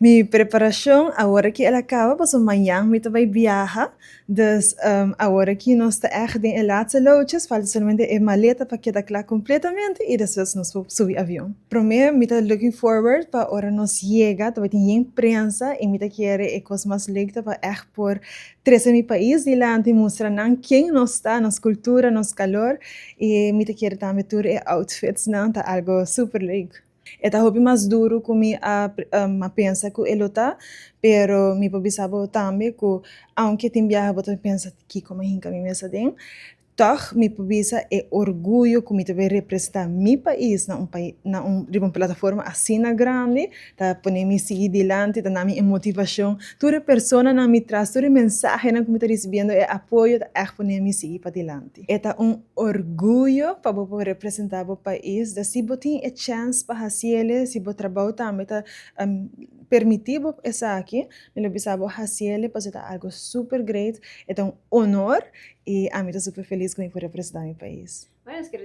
Mi preparacion awor cu el a caba, paso mañan mi ta bay viaha. Dus awor aki nos ta echt den e laatste loodjes, falta solamente e maleta pa keda cla completamente y despues nos por subi avion. Prome mi ta looking forward pa ora nos yega, ta bay tin yen prensa y mi ta kere e cos mas leuk ta pa echt por trece mi pais dilanti, mustra nan ken nos ta, nos cultura, nos calor, y mi ta kere tambe tur e outfits nan ta algo super leuk. E ta hopi mas duro cu mi a pensa cu e lo ta, pero mi por bisa bo tambe cu aunke tin biaha bo ta pensa kico mi hinca mi mes aden, toch mi por bisa e orguyo cu mi ta bay representa mi pais na un riba un plataforma asina grandi, ta pone mi sigui dilanti, ta duna mi e motivacion. Tur e personanan mi tras, tur e mensahenan cu mi ta recibiendo, e apoyo, ta echt pone mi sigui padilanti. E ta un orguyo pa bo por representa bo pais, da si bo tin e chance pa haciele, si bo trabou tambe ta permiti bo esaki, mi lo bisa bo haciele, pasobra ta algo super great, e ta un honor y ami ta super feliz cu mi por representa mi pais. Bueno, es que